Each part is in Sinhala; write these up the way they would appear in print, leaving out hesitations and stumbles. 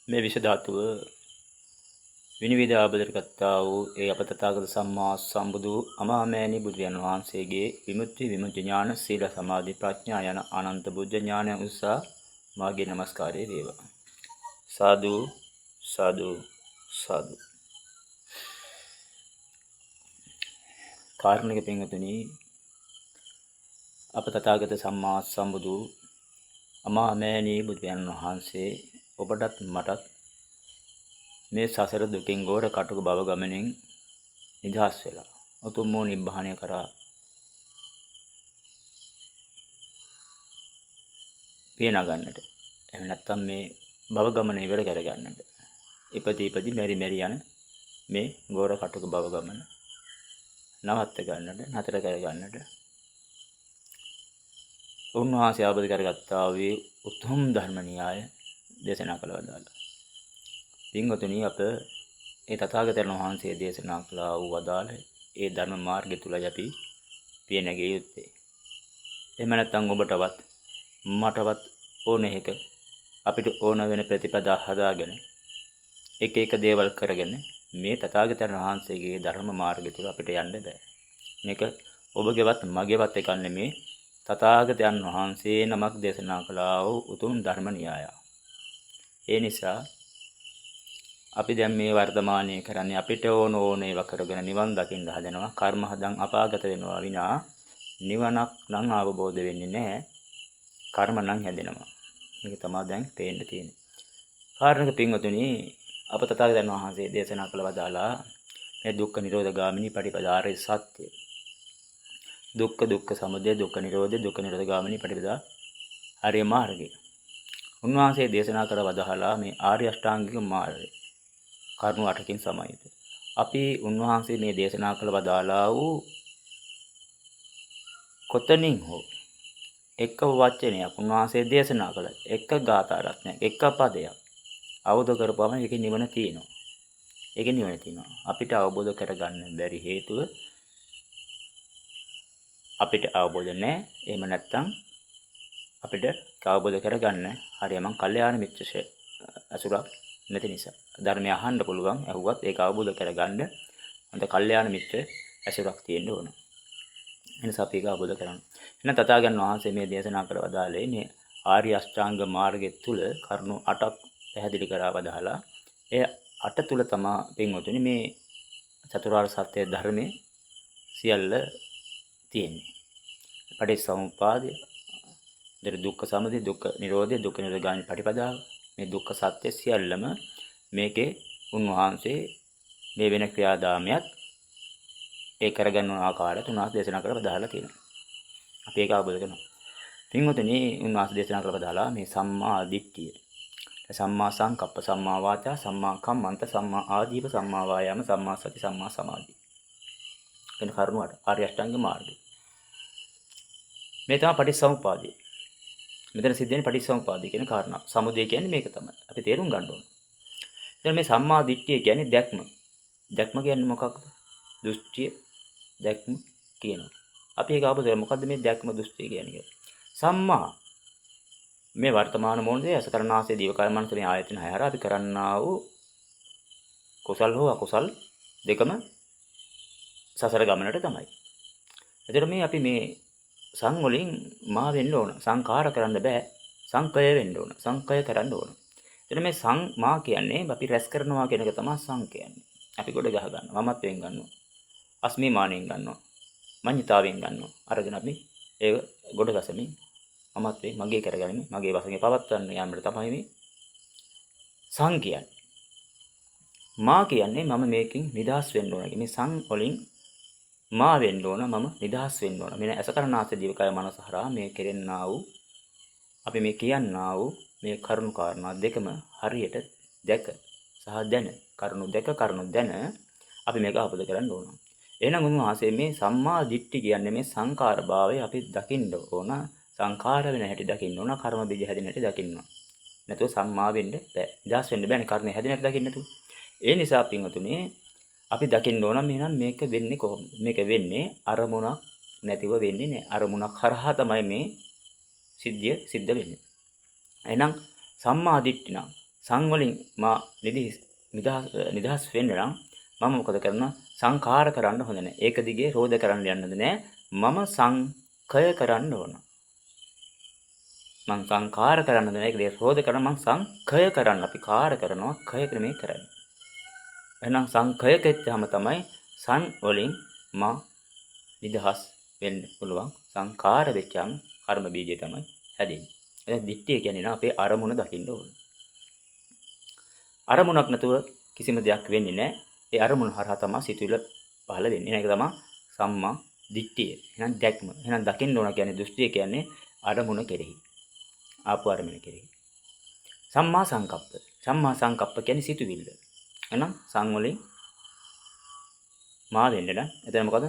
මේ විෂ ධාතුව විනිවිද අවබෝධ කරගත්තා වූ ඒ අප තථාගත සම්මා සම්බුදු අමාමෑණී බුදුරජාණන් වහන්සේගේ විමුක්ති විමුක්ති ඥාන සීල සමාධි ප්‍රඥා යන අනන්ත බුද්ධ ඥානය උස්සා මාගේ নমස්කාරය වේවා. සාදු සාදු සාදු. කාරුණික පින්වතුනි, අප තථාගත සම්මා සම්බුදු අමාමෑණී බුදුරජාණන් වහන්සේ ඔබටත් මටත් මේ සසර දුකින් ගෝර කටුක භව ගමනින් නිදහස් වෙලා උතුම් වූ නිබ්බාණය කරා පිය නගන්නට, එහෙම නැත්නම් මේ භව ගමන ඉවර කරගන්නට, ඉපදී ඉපදී මෙරි මෙරි යන මේ ගෝර කටුක භව ගමන නවත්ත ගන්නට, නතර කර ගන්නට උන්වහන්සේ අවබෝධ කරගත්තා වූ උතුම් ධර්ම න්‍යාය දේශනා කළ වදාළා. පින්වතුනි, අප ඒ තථාගතයන් වහන්සේ දේශනා කළා වූ වදාළ ඒ ධර්ම මාර්ගය තුලයි අපි පිය නැගිය යුත්තේ. එහෙම නැත්නම් ඔබටවත් මටවත් ඕන එක අපිට ඕන වෙන ප්‍රතිපදා හදාගෙන එක එක දේවල් කරගෙන මේ තථාගතයන් වහන්සේගේ ධර්ම මාර්ගය තුල අපිට යන්න බෑ. මේක ඔබගේවත් මගේවත් එකක් නෙමේ. තථාගතයන් වහන්සේ නමක් දේශනා කළා වූ උතුම් ධර්ම න්‍යාය. ඒ නිසා අපි දැන් මේ වර්තමානයේ කරන්නේ අපිට ඕන ඕන ඒවා කරගෙන නිවන් දකින්න හදනවා. කර්ම හදන් අපාගත වෙනවා විනා නිවනක් නම් අවබෝධ වෙන්නේ නැහැ. කර්ම නම් හැදෙනවා. මේක තමයි දැන් පේන්න තියෙන්නේ. කාරණක පින්වතුනි, අප තථාගතයන් වහන්සේ දේශනා කළ වදාලා මේ දුක්ඛ නිරෝධ ගාමිනී පටිපදා ආර්ය සත්‍ය. දුක්ඛ දුක්ඛ සමුදය දුක්ඛ නිරෝධ දුක්ඛ නිරෝධ ගාමිනී පටිපදා ආර්ය මාර්ගය. උන්වහන්සේ දේශනා කර වදාලා මේ ආර්ය අෂ්ටාංගික මාර්ගය කරුණු 8කින් සමයුත. අපි උන්වහන්සේ මේ දේශනා කළ වදාලා වූ කොතනින් හෝ එක වචනයක් උන්වහන්සේ දේශනා කළ එක ගාථා රත්නයක් එක පදයක් අවබෝධ කරපුවම ඒකේ නිවන තියෙනවා. ඒකේ නිවන තියෙනවා. අපිට අවබෝධ කරගන්න බැරි හේතුව අපිට අවබෝධ නැහැ. එහෙම නැත්නම් අපිට අවබෝධ කරගන්න හරියම කල්යාණ මිත්‍ර අසුරක් නැති නිසා. ධර්මය අහන්න පුළුවන්, ඇහුවත් ඒක අවබෝධ කරගන්න හොඳ කල්යාණ මිත්‍ර ඇසුරක් තියෙන්න ඕන. එනිසා අපි ඒක අවබෝධ කරගන්න. එහෙනම් තථාගතයන් වහන්සේ මේ දේශනා කළ වදාළේ මේ ආර්ය අෂ්ටාංග මාර්ගය තුල කරුණු 8ක් පැහැදිලි කරා වදාලා ඒ 8 තුල තමා පින්වතුනි මේ චතුරාර්ය සත්‍ය ධර්මයේ සියල්ල තියෙන්නේ. පටිච්චසමුප්පාදය, දුක්ඛ සමුදය, දුක්ඛ නිරෝධය, දුක්ඛ නිරෝධ ගාමිනී පටිපදාව, මේ දුක්ඛ සත්‍ය සියල්ලම මේකේ උන්වහන්සේ මේ වෙන ක්‍රියාදාමයක් ඒ කරගන්න ඕන ආකාරයත් උන්වහන්සේ දේශනා කරලා වදාළා තියෙනවා. අපි ඒක අවබෝධ කරගන්නවා. පින්වතුනි, උන්වහන්සේ දේශනා කරලා වදාළා මේ සම්මා දිට්ඨිය, සම්මා සංකප්ප, සම්මා වාචා, සම්මා කම්මන්ත, සම්මා ආජීව, සම්මා වායාම, සම්මා සති, සම්මා සමාධි කියන කරුණු අට ආර්ය අෂ්ටාංග මාර්ගය. මේ තමයි පටිච්චසමුප්පාදය. මෙතන සිද්ධ වෙන්නේ පටිච්චසමුප්පාදය කියන කාරණා. සමුදය කියන්නේ මේක තමයි. අපි තේරුම් ගන්න ඕන. දැන් මේ සම්මා දිට්ඨිය කියන්නේ දැක්ම. දැක්ම කියන්නේ මොකක්ද? දෘෂ්ටිය, දැක්ම කියනවා. අපි ඒක අවබෝධ කරගන්න. මොකද්ද මේ දැක්ම දෘෂ්ටිය කියන්නේ කියලා. සම්මා මේ වර්තමාන මොහොතේ අස කරනාසේ දීවකාය මනස මේ ආයතන හය හරහා අපි කරන්නා වූ කුසල් හෝ අකුසල් දෙකම සසර ගමනට තමයි. එතකොට මේ අපි මේ සං වලින් මා වෙන්න ඕන. සංඛාර කරන්න බෑ. සංකය වෙන්න ඕන. සංකය කරන්න ඕන. එතන මේ සං මා කියන්නේ අපි රැස් කරනවා කියන එක තමයි සං කියන්නේ. අපි ගොඩ ගහ ගන්නවා. මමත්වයෙන් ගන්නවා. අස්මිමානයෙන් ගන්නවා. මඤ්ඤතාවෙන් ගන්නවා. අරගෙන අපි ඒක ගොඩ ගසමින් මමත්වයෙන් මගේ කරගනිමින් මගේ වශයෙන් පවත්වන්න යාමට තමයි මේ සං කියන්නේ. මා කියන්නේ මම මේකෙන් නිදහස් වෙන්න ඕන. මේ සං වලින් මා වෙන්න ඕන, මම නිදහස් වෙන්න ඕන. මෙන්න ඇස කරනාස දිවකය මනස හරහා මේ කෙරෙන්නා වූ අපි මේ කියන්නා වූ මේ කරුණු කාරණා දෙකම හරියට දැක සහ දැන, කරුණු දැක කරුණු දැන අපි මේක අවබෝධ කරගන්න ඕන. එහෙනම් උන්වහන්සේ මේ සම්මා දිට්ඨි කියන්නේ මේ සංකාර භාවය අපි දකින්න ඕන. සංඛාර වෙන හැටි දකින්න ඕන, කර්ම බීජ හැදෙන හැටි දකින්න ඕන. නැතුව සම්මා වෙන්න බෑ. නිදහස් වෙන්න බෑනේ කර්මය හැදෙන හැටි දකින්න නැතුව. ඒ නිසා පින්වතුනි අපි දකින්න ඕන මෙහෙනම් මේක වෙන්නේ කොහොමද? මේක වෙන්නේ අරමුණක් නැතිව වෙන්නේ නෑ. අරමුණක් හරහා තමයි මේ සිද්ධිය සිද්ධ වෙන්නේ. එහෙනම් සම්මා දිට්ඨි නම් සං වලින් මා නිදහස් වෙන්න නම් මම මොකද කරනවා? සංඛාර කරන්න හොඳ නැහැ. ඒක දිගේ රෝධ කරන්න යන්න හොඳ නැහැ. මම සංකය කරන්න ඕන. මං සංඛාර කරන්න හොඳ නැහැ. ඒක දිගේ රෝධ කරන මං සංකය කරන්න. අපි කාර කරනවා, කය ක්‍රමේ කරන්නේ. එහෙනම් සංකය කෙච්චාම තමයි සං වලින් මා නිදහස් වෙන්න පුළුවන්. සංඛාර වෙච්චාම කර්ම බීජය තමයි හැදෙන්නේ. එහෙනම් දිට්ඨිය කියන්නේ නා අපේ අරමුණ දකින්න ඕන. අරමුණක් නැතුව කිසිම දෙයක් වෙන්නේ නැහැ. ඒ අරමුණ හරහා තමයි සිතුවිල්ල පහළ වෙන්නේ. ඒක තමයි සම්මා දිට්ඨිය. එහෙනම් දැක්ම. එහෙනම් දකින්න ඕන කියන්නේ දෘෂ්ටිය කියන්නේ අරමුණ කෙරෙහි. ආපු අරමුණ කෙරෙහි. සම්මා සංකප්ප. සම්මා සංකප්ප කියන්නේ සිතුවිල්ල. එහෙනම් සං වලින් මා වෙන්න නම් එතන මොකද?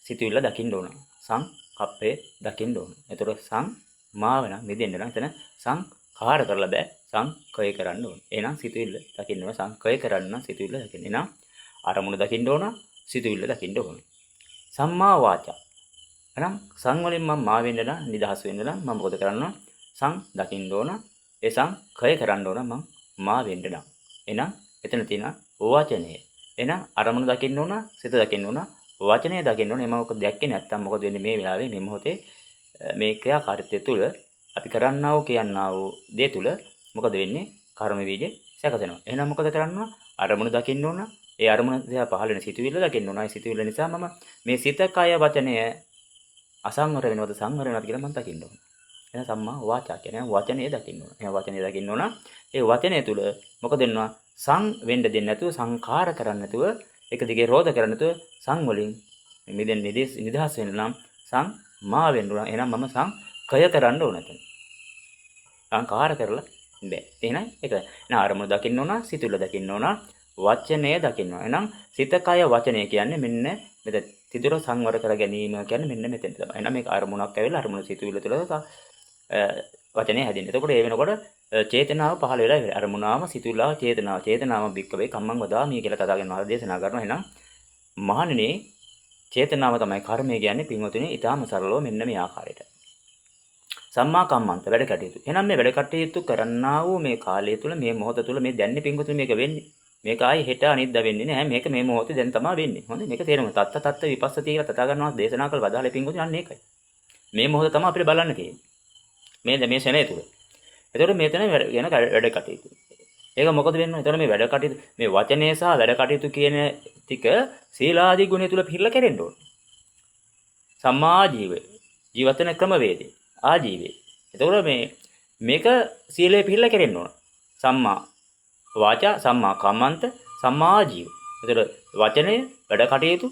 සිතුවිල්ල දකින්න ඕන. සංකප්පය දකින්න ඕන. එතකොට සං මා වෙන මිදෙන්න නම් එතන සංඛාර කරලා බෑ. සංකය කරන්න ඕන. එහෙනම් සිතුවිල්ල දකින්න ඕන. සංකය කරන්න නම් සිතුවිල්ල දකින්න. එහෙනම් අරමුණ දකින්න ඕන, සිතුවිල්ල දකින්න ඕන. සම්මා වාචා. එහෙනම් සං වලින් මම මා වෙන්න නම් නිදහස් වෙන්න නම් මම මොකද කරන්න ඕන? සං දකින්න ඕන. ඒ සංකය කරන්න ඕන මං මා වෙන්න නම්. එහෙනම් එතන තියෙන වචනය. එහෙනම් අරමුණ දකින්න ඕන, සිත දකින්න ඕන, වචනය දකින්න ඕන. එම මොකද දැක්කේ නැත්තම් මොකද වෙන්නේ මේ වෙලාවේ මේ මොහොතේ මේ ක්‍රියාකාරීත්වය තුළ අපි කරන්නා වූ කියන්නා වූ දේ තුළ මොකද වෙන්නේ? කර්ම බීජ සැකසෙනවා. එහෙනම් මොකද කරන්න ඕන? අරමුණ දකින්න ඕන. ඒ අරමුණ දිහා පහළ වෙන සිතුවිල්ල දකින්න ඕන. ඒ සිතුවිල්ල නිසා මම මේ සිත කය වචනය අසංවර වෙනවද සංවර වෙනවද කියලා මම දකින්න ඕන. එහෙනම් සම්මා වාචා කියන්නේ වචනය දකින්න ඕන. එහෙනම් වචනය දකින්න ඕන. ඒ වචනය තුළ මොකද වෙනවා? සං වෙන්න දෙන්නේ නැතුව, සංඛාර කරන්නේ නැතුව, එක දිගේ රෝධ කරන්නේ නැතුව සං වලින් මිදෙන්න නිදහස් වෙන්න නම් සං මා වෙන්න ඕන. එහෙනම් මම සංකය කරන්න ඕන එතන. සංඛාර කරලා බෑ. එහෙනම් ඒක. එහෙනම් අරමුණ දකින්න ඕන, සිතුවිල්ල දකින්න ඕන, වචනය දකින්න ඕන. එහෙනම් සිත කය වචනය කියන්නේ මෙන්න මෙතන. තිදුර සංවර කර ගැනීම කියන්නේ මෙන්න මෙතෙන් තමයි. එහෙනම් මේක අරමුණක් ඇවිල්ලා අරමුණ සිතුවිල්ල තුළ වචනය හැදෙන්නේ. එතකොට ඒ වෙනකොට චේතනාව පහළ වෙලා ඉවරයි. අරමුණාම සිතුවිල්ලාව චේතනාව. චේතනාව භික්කවේ කම්මං වදාමි කියලා තථාගතයන් වහන්සේ දේශනා කරනවා. එහෙනම් මහණෙනි චේතනාව තමයි කර්මය කියන්නේ පින්වතුනි ඊටාම සරලව මෙන්න මේ ආකාරයට. සම්මා කම්මන්ත වැඩ කටයුතු. එහෙනම් මේ වැඩ කටයුතු කරන්නා වූ මේ කාලය තුල මේ මොහොත තුල මේ දැන්නේ පින්වතුනි මේක වෙන්නේ. මේක ආයේ හෙට අනිද්දා වෙන්නේ නෑ. මේක මේ මොහොතේ දැන් තමයි වෙන්නේ. හොඳයි මේක තේරුම් ගන්න. තත්ත තත්ත විපස්සති කියලා තථාගතයන් වහන්සේ දේශනා කළ වදාළේ පින්වතුනි අන්න ඒකයි. මේ මොහොත තමයි අපිට බලන්න තියෙන්නේ. මේ මේ ශරණය තුල. එතකොට මෙතන ගැන වැඩ කටයුතු. ඒක මොකද වෙන්නේ? එතකොට මේ වැඩ කටයුතු මේ වචනය සහ වැඩ කටයුතු කියන ටික සීලාදී ගුණය තුල පිළිලා කෙරෙන්න ඕන. සම්මා ජීවය. ජීවත් වෙන ක්‍රමවේදය. ආජීවය. එතකොට මේ මේක සීලයේ පිළිලා කෙරෙන්න ඕන. සම්මා වාචා, සම්මා කම්මන්ත, සම්මා ආජීව. එතකොට වචනය, වැඩ කටයුතු,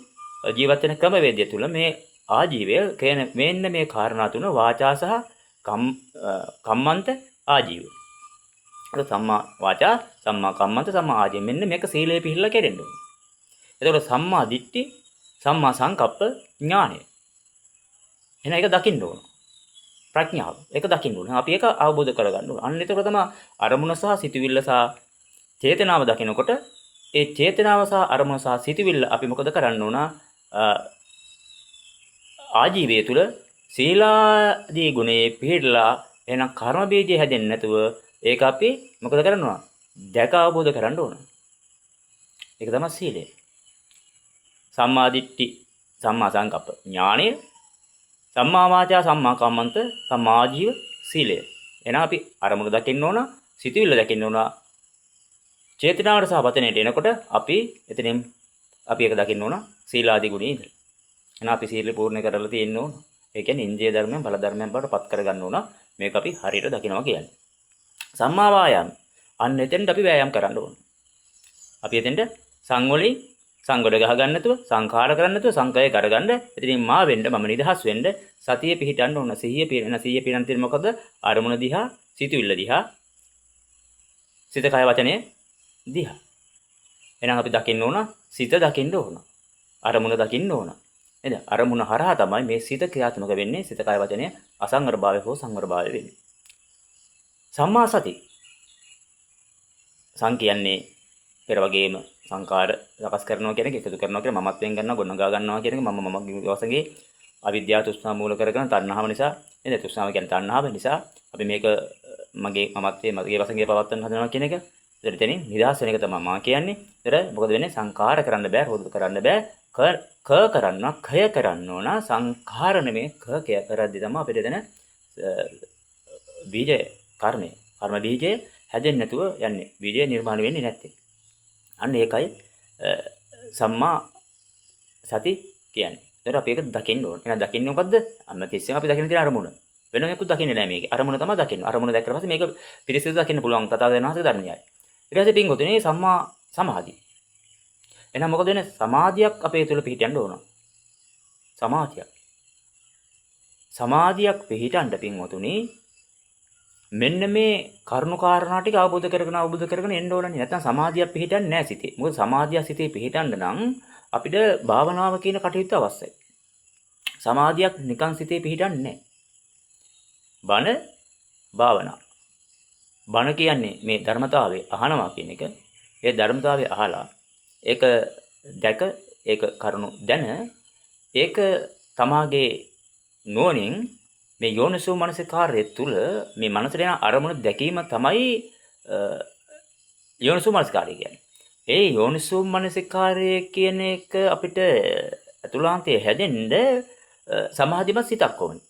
ජීවත් වෙන ක්‍රමවේදය තුල මේ ආජීවය කියන මෙන්න මේ කාරණා තුන වාචා සහ කම්මන්ත ආජීව. ඒක සම්මා වාචා, සම්මා කම්මන්ත, සම්මා ආජීව. මෙන්න මේක සීලයේ පිළිලා කෙරෙන්න ඕන. එතකොට සම්මා දිට්ඨි, සම්මා සංකප්ප, ඥානය. එහෙනම් ඒක දකින්න ඕන. ප්‍රඥාව. ඒක දකින්න ඕන. අපි ඒක අවබෝධ කරගන්න ඕන. අන්න එතකොට තමයි අරමුණ සහ සිතුවිල්ල සහ චේතනාව දකිනකොට ඒ චේතනාව සහ අරමුණ සහ සිතුවිල්ල අපි මොකද කරන්න ඕන? ආජීවය තුල සීලාදී ගුණේ පිහිටලා එහෙනම් කර්ම බීජය හැදෙන්නේ නැතුව ඒක අපි මොකද කරනවා? දැක අවබෝධ කරන්න ඕන. ඒක තමයි සීලය. සම්මා දිට්ඨි, සම්මා සංකප්ප ඥානය, සම්මා වාචා, සම්මා කම්මන්ත, සම්මා ආජීව සීලය. එහෙනම් අපි අරමුණ දකින්න ඕන, සිතුවිල්ල දකින්න ඕන. චේතනාවට සහ වචනයට එනකොට අපි එතනින් අපි ඒක දකින්න ඕන සීලාදී ගුණේ ඉඳලා. එහෙනම් අපි සීල පූර්ණ කරලා තියෙන්න ඕන. ඒ කියන්නේ ඉන්ද්‍රිය ධර්මයන් බල ධර්මයන් බවට පත් කරගන්න ඕන. මේක අපි හරියට දකිනවා කියන්නේ. සම්මා වායාම. අන්න එතෙන්ට අපි වෑයම් කරන්න ඕන. අපි එතෙන්ට සංවලින් සංගොඩ ගහ ගන්න නැතුව, සංඛාර කරන්න නැතුව, සංකය කරගන්න. එතනින් මා වෙන්න, මම නිදහස් වෙන්න සතිය පිහිටන්න ඕන. සිහිය පිහිටන සිහිය පිහිටන තියෙන මොකද? අරමුණ දිහා, සිතුවිල්ල දිහා, සිත කය වචනය දිහා. එහෙනම් අපි දකින්න ඕන, සිත දකින්න ඕන. අරමුණ දකින්න ඕන. නේද? අරමුණ හරහා තමයි මේ සිත ක්‍රියාත්මක වෙන්නේ. සිත කය වචනය අසංවර භාවය හෝ සංවර භාවය වෙන්නේ. සම්මා සති. සං කියන්නේ පෙර වගේම සංකාර සකස් කරනවා කියන එක, එකතු කරනවා කියන මමත්වයෙන් ගන්නවා, ගොඩනගා ගන්නවා කියන එක, මම මමගේ වශයෙන් අවිද්‍යාව තෘෂ්ණා මූල කරගෙන තණ්හාව නිසා නේද? තෘෂ්ණාව කියන්නේ තණ්හාව නිසා අපි මේක මගේ මමත්වයේ මගේ වශයෙන් පවත්වන්න හදනවා කියන එක. ඒතර එතනින් නිදහස් වෙන එක තමයි මා කියන්නේ. ඒතර මොකද වෙන්නේ? සංඛාර කරන්න බෑ, රෝධ කරන්න බෑ. ක කරන්න, ඛය කරන්න ඕන. සංඛාර නෙමෙයි ක කය කරද්දි තමයි අපිට එතන බීජ කර්මය, කර්ම බීජය හැදෙන්නේ නැතුව යන්නේ. බීජය නිර්මාණය වෙන්නේ නැත්තේ. අන්න ඒකයි සම්මා සති කියන්නේ. ඒතර අපි ඒක දකින්න ඕන. එහෙනම් දකින්නේ මොකද්ද? හැමතිස්සෙම අපි දකින්න තියෙන අරමුණ. වෙන මොකුත් දකින්නේ නෑ මේකේ. අරමුණ තමයි දකින්නේ. අරමුණ දැක්කට පස්සේ මේක පිරිසිදු දකින්න පුළුවන් තථාගතයන් වහන්සේගේ ධර්මයයි. ඊට පස්සේ පින්වතුනි සම්මා සමාධිය. එහෙනම් මොකද වෙන්නේ? සමාධියක් අපේ තුල පිහිටන්න ඕන. සමාධියක්. සමාධියක් පිහිටන්න පින්වතුනි මෙන්න මේ කරුණු කාරණා ටික අවබෝධ කරගෙන අවබෝධ කරගෙන එන්න ඕනනේ. නැත්නම් සමාධියක් පිහිටන්නේ නෑ සිතේ. මොකද සමාධිය සිතේ පිහිටන්න නම් අපිට භාවනාව කියන කටයුත්ත අවශ්‍යයි. සමාධියක් නිකන් සිතේ පිහිටන්නේ නෑ. බණ භාවනා. බණ කියන්නේ මේ ධර්මතාවය අහනවා කියන එක. ඒ ධර්මතාවය අහලා ඒක දැක, ඒක කරුණු දැන, ඒක තමාගේ නුවණින් මේ යෝනිසෝ මනසිකාර්යය තුළ මේ මනසට එන අරමුණ දැකීම තමයි යෝනිසෝ මනසිකාර්යය කියන්නේ. ඒ යෝනිසෝ මනසිකාර්යය කියන එක අපිට අතුලාන්තයේ හැදෙන්න සමාධිමත් සිතක් ඕනේ.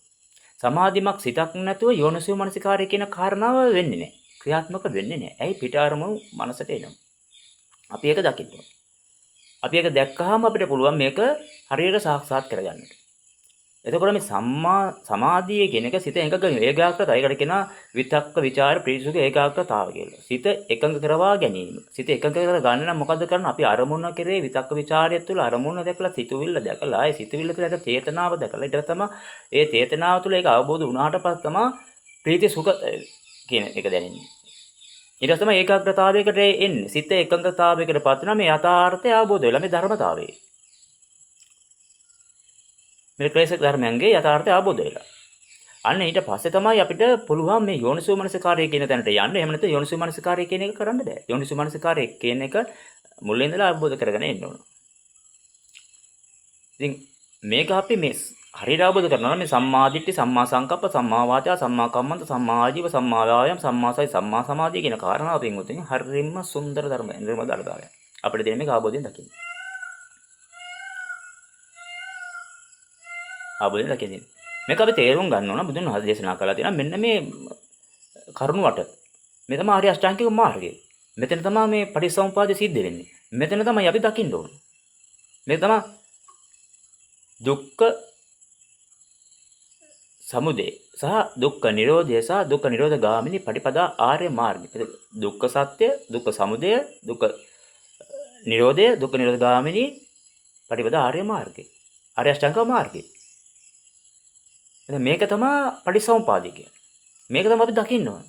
සමාධිමත් සිතක් නැතුව යෝනිසෝ මනසිකාර්යය කියන කාරණාව වෙන්නේ නැහැ. ක්‍රියාත්මක වෙන්නේ නැහැ. ඇයි? පිට අරමුණු මනසට එනවා. අපි ඒක දකින්න ඕනේ. අපි ඒක දැක්කහම අපිට පුළුවන් මේක හරියට සාක්ෂාත් කරගන්නට. එතකොට මේ සම්මා සමාධිය කියන එක සිත එකඟ ඒකාග්‍රතාව. ඒකට කියනවා විතක්ක විචාර ප්‍රීතිසුඛ ඒකාග්‍රතාව කියලා. සිත එකඟ කරවා ගැනීම. සිත එකඟ කර ගන්න නම් මොකද්ද කරන්නේ? අපි අරමුණ කෙරේ විතක්ක විචාරය තුළ අරමුණ දැකලා සිතුවිල්ල දැකලා, ඒ සිතුවිල්ල තුළ ඇති චේතනාව දැකලා, ඊට තමයි ඒ චේතනාව තුළ ඒක අවබෝධ වුණාට පස්සේ තමයි ප්‍රීති සුඛ කියන එක දැනෙන්නේ. ඊට පස්සේ තමයි ඒකාග්‍රතාවයකට එන්නේ. සිත එකඟතාවයකට පත් වෙනා මේ යථාර්ථය අවබෝධ වෙලා මේ ධර්මතාවය. මේ ක්ලේශ ධර්මයන්ගේ යථාර්ථය අවබෝධ වෙලා. අන්න ඊට පස්සේ තමයි අපිට පුළුවන් මේ යෝනිසෝ මනසිකාරය කියන තැනට යන්න. එහෙම නැත්නම් යෝනිසෝ මනසිකාරය කියන එක කරන්න බෑ. යෝනිසෝ මනසිකාරය කියන එක මුලින් ඉඳලා අවබෝධ කරගෙන එන්න ඕන. ඉතින් මේක අපි මේ හරියට අවබෝධ කරනවා නම් මේ සම්මා දිට්ඨි, සම්මා සංකප්ප, සම්මා වාචා, සම්මා කම්මන්ත, සම්මා ආජීව, සම්මා වායාම, සම්මා සති, සම්මා සමාධිය කියන කාරණාව පින්වතුනි හරියම සුන්දර ධර්මයක්, නිර්මල ධර්මතාවයක්. අපිට තියෙන මේක අවබෝධයෙන් දකින්න. අවබෝධයෙන් දකින්න. මේක අපි තේරුම් ගන්න ඕන. බුදුන් වහන්සේ දේශනා කළා තියෙනවා මෙන්න මේ කරුණු අට. මේ තමයි ආර්ය අෂ්ටාංගික මාර්ගය. මෙතන තමයි මේ පටිච්චසමුප්පාදය සිද්ධ වෙන්නේ. මෙතන තමයි අපි දකින්න ඕන. මේ තමයි දුක්ඛ සමුදය සහ දුක්ඛ නිරෝධය සහ දුක්ඛ නිරෝධ ගාමිනී පටිපදා ආර්ය මාර්ගය. දුක්ඛ සත්‍ය, දුක්ඛ සමුදය, දුක්ඛ නිරෝධය, දුක්ඛ නිරෝධ ගාමිනී පටිපදා ආර්ය මාර්ගය. ආර්ය අෂ්ටාංග මාර්ගය. එහෙනම් මේක තමයි පටිච්චසමුපාදය කියන්නේ. මේක තමයි අපි දකින්න ඕන.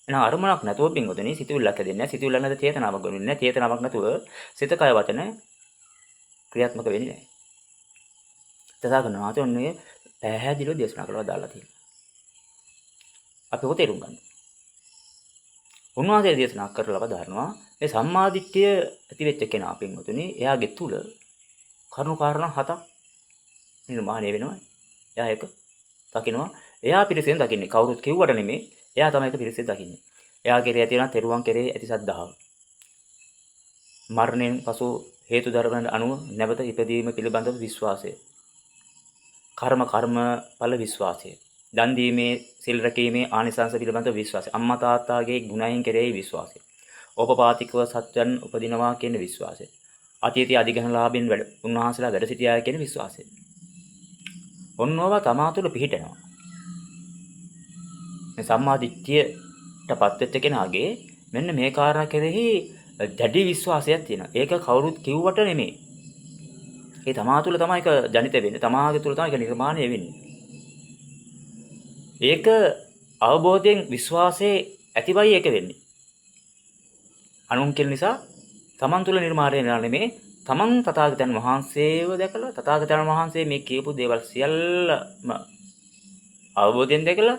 එහෙනම් අරමුණක් නැතුව පින්වතුනි සිතුවිල්ලක් හැදෙන්නේ නැහැ. සිතුවිල්ලක් නැතුව චේතනාවක් ගොනුන්නේ නැහැ. චේතනාවක් නැතුව සිත කය වචන ක්‍රියාත්මක වෙන්නේ නැහැ. තථාගතයන් වහන්සේ ඔන්නේ පැහැදිලිව දේශනා කරලා දාලා තියෙනවා. අපි ඔක තේරුම් ගන්න. උන්වහන්සේ දේශනා කරලා වදාරනවා මේ සම්මාදිට්ඨිය ඇති වෙච්ච කෙනා පින්වතුනි එයාගේ තුල කරුණු කාරණා හතක් නිර්මාණය වෙනවා. එයා ඒක දකිනවා. එයා පිරිසෙන් දකින්නේ. කවුරුත් කිව්වට නෙමෙයි. එයා තමයි ඒක පිරිසෙන් දකින්නේ. එයා කෙරේ ඇති වෙන තෙරුවන් කෙරේ ඇති සද්ධාව. මරණයෙන් පසු හේතු ධර්මයන් අනුව නැවත ඉපදීම පිළිබඳව විශ්වාසය. කර්ම ඵල විශ්වාසය. දන් දීමේ සිල් රැකීමේ ආනිසංස පිළිබඳව විශ්වාසය. අම්මා තාත්තාගේ ගුණයන් කෙරෙහි විශ්වාසය. ඕපපාතිකව සත්‍යයන් උපදිනවා කියන විශ්වාසය. අතීතයේ අධිග්‍රහණලාභීන් වැඩ උන්වහන්සේලා වැඩ සිටියා කියන විශ්වාසය. ඔන්නෝවා තමා තුළ පිහිටනවා. මේ සම්මා දිට්ඨියටපත් වෙච්ච කෙනාගේ මෙන්න මේ කාරණා කෙරෙහි දැඩි විශ්වාසයක් තියෙනවා. ඒක කවුරුත් කිව්වට නෙමෙයි. ඒ තමා තුළ තමයි ඒක ජනිත වෙන්නේ. තමාගේ තුළ තමයි ඒක නිර්මාණය වෙන්නේ. ඒක අවබෝධයෙන් විශ්වාසයේ ඇතිවයි ඒක වෙන්නේ. අනුන් කියන නිසා තමන් තුළ නිර්මාණය වෙනවා නෙමෙයි. තමන් තථාගතයන් වහන්සේව දැකලා තථාගතයන් වහන්සේ මේ කියපු දේවල් සියල්ලම අවබෝධයෙන් දැකලා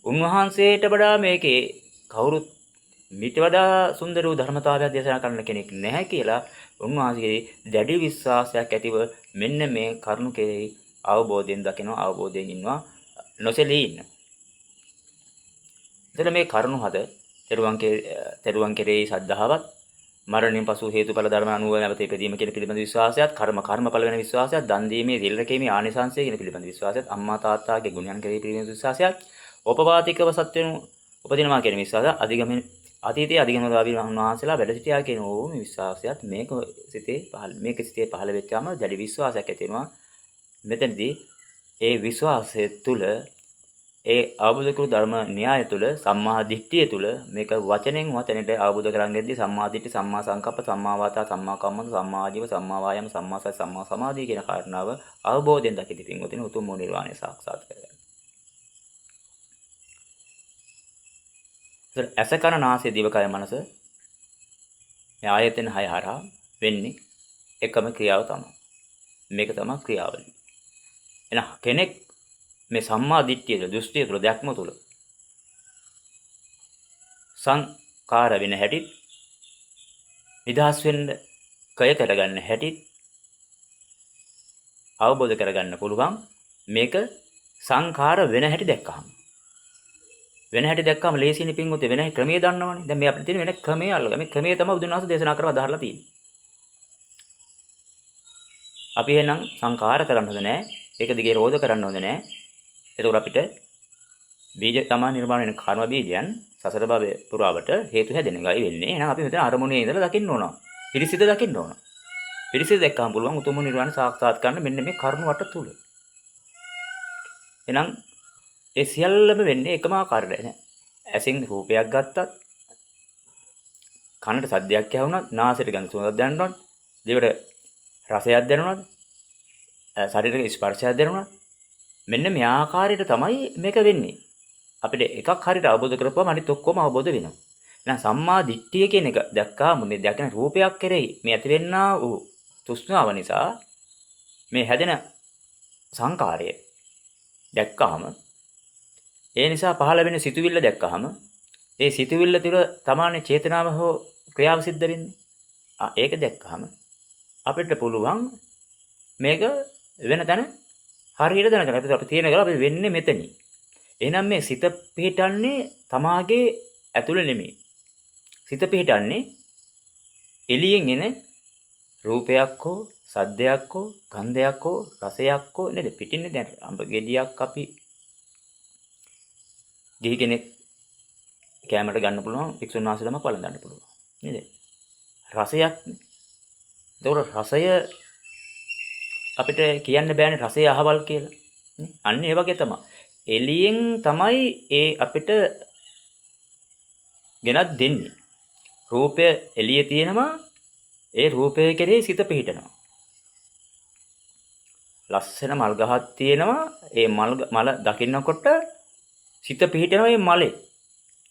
උන්වහන්සේට වඩා මේකේ කවුරුත් මීට වඩා සුන්දර වූ ධර්මතාවයක් දේශනා කරන්න කෙනෙක් නැහැ කියලා උන්වහන්සේගේ දැඩි විශ්වාසයක් ඇතිව මෙන්න මේ කරුණු කෙරෙහි අවබෝධයෙන් දකිනවා, අවබෝධයෙන් ඉන්නවා, නොසෙලී ඉන්න. එතන මේ කරුණු හද තෙරුවන් කෙරෙහි ශ්‍රද්ධාවත්, මරණයෙන් පසු හේතුඵල ධර්ම අනුව නැවත ඉපදීම කියන පිළිබඳ විශ්වාසයත්, කර්මඵල වෙන විශ්වාසයත්, දන් දීමේ සිල් රැකීමේ ආනිසංසය කියන පිළිබඳ විශ්වාසයත්, අම්මා තාත්තාගේ ගුණයන් කෙරෙහි පිළිබඳ විශ්වාසයත්, ඕපපාතිකව සත්වෙනු උපදිනවා කියන විශ්වාසය, අධිගමන අතීතයේ අධිගමනලාභී වහන්සේලා වැඩ සිටියා කියන ඕම විශ්වාසයත් මේක සිතේ පහළ වෙච්චාම දැඩි විශ්වාසයක් ඇති වෙනවා. මෙතනදී ඒ විශ්වාසය තුළ, ඒ අවබෝධ කරු ධර්ම න්‍යාය තුළ, සම්මා දිට්ඨිය තුළ මේක වචනෙන් වචනෙට අවබෝධ කරගන්න යද්දී සම්මා දිට්ඨි, සම්මා සංකප්ප, සම්මා වාචා, සම්මා කම්මන්ත, සම්මා ආජීව, සම්මා වායාම, සම්මා සති, සම්මා සමාධිය කියන කාරණාව අවබෝධයෙන් දකිති පින්වතුනි උතුම් වූ නිර්වාණය සාක්ෂාත් කරගන්න. ඇස කන නාසය දිව කය මනස මේ ආයතන හය හරහා වෙන්නේ එකම ක්‍රියාව තමයි. මේක තමයි ක්‍රියාවලිය. එහෙනම් කෙනෙක් මේ සම්මා දිට්ඨිය තුළ, දෘෂ්ටිය තුළ, දැක්ම තුළ සංකාර වෙන හැටි, නිදහස් වෙන්න කය කරගන්න හැටි අවබෝධ කරගන්න පුළුවන්. මේක සංකාර වෙන හැටි දැක්කහම. වෙන හැටි දැක්කම ලේසියිනේ පින්වතුනි, වෙන ක්‍රමයේ දන්නවනේ. දැන් මේ අපිට තියෙන වෙන ක්‍රමයේ අල්ලගන්න. මේ ක්‍රමයේ තමයි බුදුන් වහන්සේ දේශනා කරව අදහරලා තියෙන්නේ. අපි එහෙනම් සංකාර කරන්න හොඳ නෑ. ඒක දිගේ රෝධ කරන්න හොඳ නෑ. එතකොට අපිට බීජ තමා නිර්මාණය වෙන කර්ම බීජයන් සසර භවය පුරාවට හේතු හැදෙන එකයි වෙන්නේ. එහෙනම් අපි මෙතන අරමුණේ ඉඳලා දකින්න ඕන. පිරිසිදු දකින්න ඕන. පිරිසිදු දැක්කම පුළුවන් උතුම් නිර්වාණය සාක්ෂාත් කරන්න මෙන්න මේ කරුණ වට තුල. එහෙනම් ඒ සියල්ලම වෙන්නේ එකම ආකාරයට නෑ. ඇසෙන් රූපයක් ගත්තත්, කනට සද්දයක් ඇහුණත්, නාසයට ගඳ සුවඳක් දැනුණත්, දිවට රසයක් දැනුණත්, ශරීරයේ ස්පර්ශයක් දැනුණත්, මෙන්න මේ ආකාරයට තමයි මේක වෙන්නේ. අපිට එකක් හරියට අවබෝධ කරපුවම අනිත් ඔක්කොම අවබෝධ වෙනවා. එහෙනම් සම්මා දිට්ඨිය කියන එක දැක්කාම මේ දැකෙන රූපයක් කෙරෙහි මේ ඇතිවෙන්නා වූ තෘෂ්ණාව නිසා මේ හැදෙන සංකාරය දැක්කාම, ඒ නිසා පහළ වෙන සිතුවිල්ල දැක්කහම ඒ සිතුවිල්ල තුළ තමානේ චේතනාව හෝ ක්‍රියාව සිද්ධ වෙන්නේ. ඒක දැක්කහම අපිට පුළුවන් මේක වෙන තැන හරියට දැනගන්න. අපි තියෙන ගල අපි වෙන්නේ මෙතනින්. එහෙනම් මේ සිත පිහිටන්නේ තමාගේ ඇතුළේ නෙමෙයි. සිත පිහිටන්නේ එළියෙන් එන රූපයක් හෝ සද්දයක් හෝ ගන්ධයක් හෝ රසයක් හෝ නේද? පිටින්නේ දැන් අඹ ගෙඩියක් අපි ගිහි කෙනෙක් කෑමට ගන්න පුළුවන්, වික්ෂුන් වහන්සේ නමක් වළඳන්න පුළුවන් නේද? රසයක් නේ. ඒතකොට රසය අපිට කියන්න බෑනේ රසය අහවල් කියලා නේ. අන්න ඒ වගේ තමයි. එළියෙන් තමයි ඒ අපිට ගෙනත් දෙන්නේ. රූපය එළියේ තියෙනවා, ඒ රූපය කෙරෙහි සිත පිහිටනවා. ලස්සන මල් ගහක් තියෙනවා, ඒ මල දකින්නකොට සිත පිහිටනවා ඒ මලේ.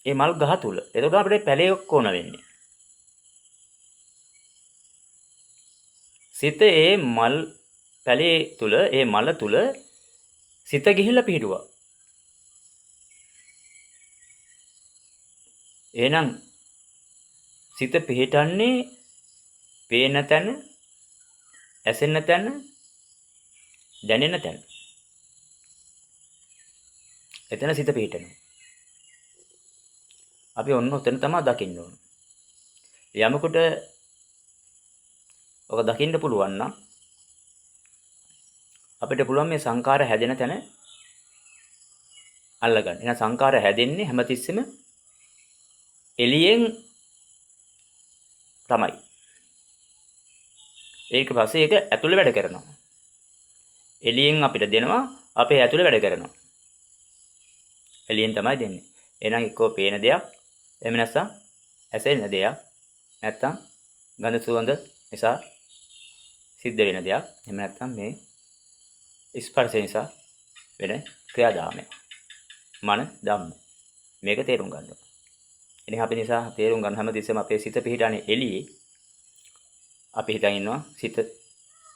ඒ මල් ගහ තුල. එතකොට අපිට පැලේ ඔක්කොම වෙන්නේ. සිත ඒ මල් පැලේ තුල, ඒ මල තුල සිත ගිහිල්ලා පිහිටුවා. එහෙනම් සිත පිහිටන්නේ පේන තැන, ඇසෙන තැන, දැනෙන තැන. එතන සිත පිහිටනවා. අපි ඔන්න ඔතන තමයි දකින්න ඕන. යමකට ඔක දකින්න පුළුවන් නම් අපිට පුළුවන් මේ සංකාර හැදෙන තැන අල්ලගන්න. එහෙනම් සංකාර හැදෙන්නේ හැමතිස්සෙම එළියෙන් තමයි. ඒක පස්සේ ඒක ඇතුළේ වැඩ කරනවා. එළියෙන් අපිට දෙනවා, අපේ ඇතුළේ වැඩ කරනවා. එළියෙන් තමයි දෙන්නේ. එහෙනම් එක්කෝ පේන දෙයක්, එහෙම නැත්නම් ඇසෙන දෙයක්, නැත්නම් ගඳ සුවඳ නිසා සිද්ධ වෙන දෙයක්, එහෙම නැත්නම් මේ ස්පර්ශය නිසා වෙන ක්‍රියාදාමයක්. මන ධම්ම. මේක තේරුම් ගන්න ඕන. ඉතින් අපි නිසා තේරුම් ගන්න හැමතිස්සෙම අපේ සිත පිහිටන්නේ එළියේ. අපි හිතන් ඉන්නවා සිත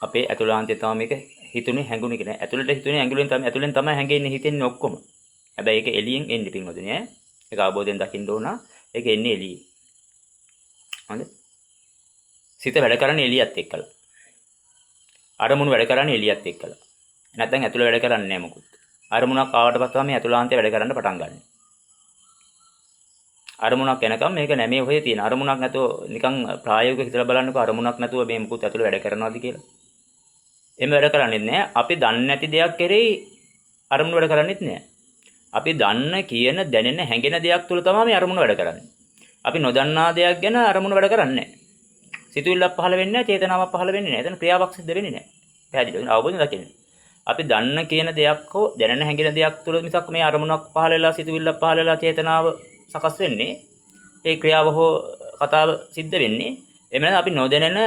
අපේ ඇතුළාන්තයේ තමයි මේක හිතුනේ හැඟුනේ කියලා. ඇතුළට හිතුනේ ඇඟුලෙන් තමයි, ඇතුළෙන් තමයි හැඟෙන්නේ හිතෙන්නේ ඔක්කොම. හැබැයි ඒක එළියෙන් එන්නේ පින්වතුනි ඈ. ඒක අවබෝධයෙන් දකින්න ඕන. ඒක එන්නේ එළියේ. හරිද? සිත වැඩ කරන්නේ එළියත් එක්කලා. අරමුණු වැඩ කරන්නේ එළියත් එක්කලා. නැත්නම් ඇතුළ වැඩ කරන්නේ නැහැ මොකුත්. අරමුණක් ආවට පස්සේ තමයි ඇතුළාන්තය වැඩ කරන්න පටන් ගන්න. අරමුණක් එනකම් මේක නෑ මේ ඔහේ තියෙන. අරමුණක් නැතුව නිකන් ප්‍රායෝගිකව හිතලා බලන්නකෝ, අරමුණක් නැතුව මේ මුකුත් ඇතුළේ වැඩ කරනවද කියලා. එහෙම වැඩ කරන්නේ නෑ. අපි දන්නේ නැති දෙයක් කෙරෙහි අරමුණු වැඩ කරන්නේත් නෑ. අපි දන්න, කියන, දැනෙන, හැඟෙන දෙයක් තුළ තමයි මේ අරමුණ වැඩ කරන්නේ. අපි නොදන්නා දෙයක් ගැන අරමුණ වැඩ කරන්නේ නෑ. සිතුවිල්ලක් පහළ වෙන්නේ නෑ, චේතනාවක් පහළ වෙන්නේ නෑ. එතන ක්‍රියාවක් සිද්ධ වෙන්නේ නෑ. පැහැදිලිව අවබෝධයෙන් දකින්න. අපි දන්න කියන දෙයක් හෝ දැනෙන හැඟෙන දෙයක් තුළ මිසක් මේ අරමුණක් පහළ වෙලා, සිතුවිල්ලක් පහළ වෙලා, චේතනාව සකස් වෙන්නේ, ඒ ක්‍රියාව හෝ කතාව සිද්ධ වෙන්නේ. එහෙම නැත්නම් අපි නොදැනෙන,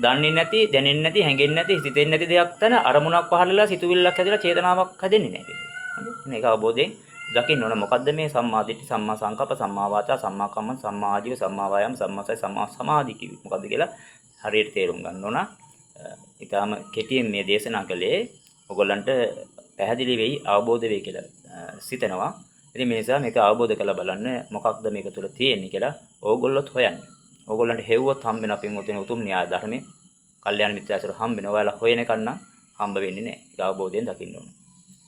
දන්නේ නැති, දැනෙන්නේ නැති, හැඟෙන්නේ නැති, සිතෙන්නේ නැති දෙයක් තන අරමුණක් පහළ වෙලා, සිතුවිල්ලක් හැදලා, චේතනාවක් හැදෙන්නේ නැහැ. හරි? මේක අවබෝධයෙන් දකින්න ඕන. මොකද්ද මේ සම්මා දිට්ඨි, සම්මා සංකප්ප, සම්මා වාචා, සම්මා කම්මන්ත, සම්මා ආජීව, සම්මා වායාම, සම්මා සති, සම්මා සමාධි කිව්වේ මොකද්ද කියලා හරියට තේරුම් ගන්න ඕන. ඊටාම කෙටියෙන් මේ දේශනා කළේ ඔයගොල්ලන්ට පැහැදිලි වෙයි, අවබෝධ වෙයි කියලා සිතනවා. ඉතින් මේ නිසා මේක අවබෝධ කරලා බලන්න මොකක්ද මේක තුල තියෙන්නේ කියලා ඕගොල්ලොත් හොයන්න. ඕගොල්ලන්ට හෙව්වොත් හම්බ වෙන පින්වතුනි උතුම් න්‍යාය ධර්මයේ කල්යාණ මිත්‍ර ඇසුර හම්බ වෙනවා. ඔයාලා හොයන එක නම් හම්බ වෙන්නේ නැහැ. ඒක අවබෝධයෙන් දකින්න ඕන.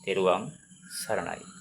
තෙරුවන් සරණයි.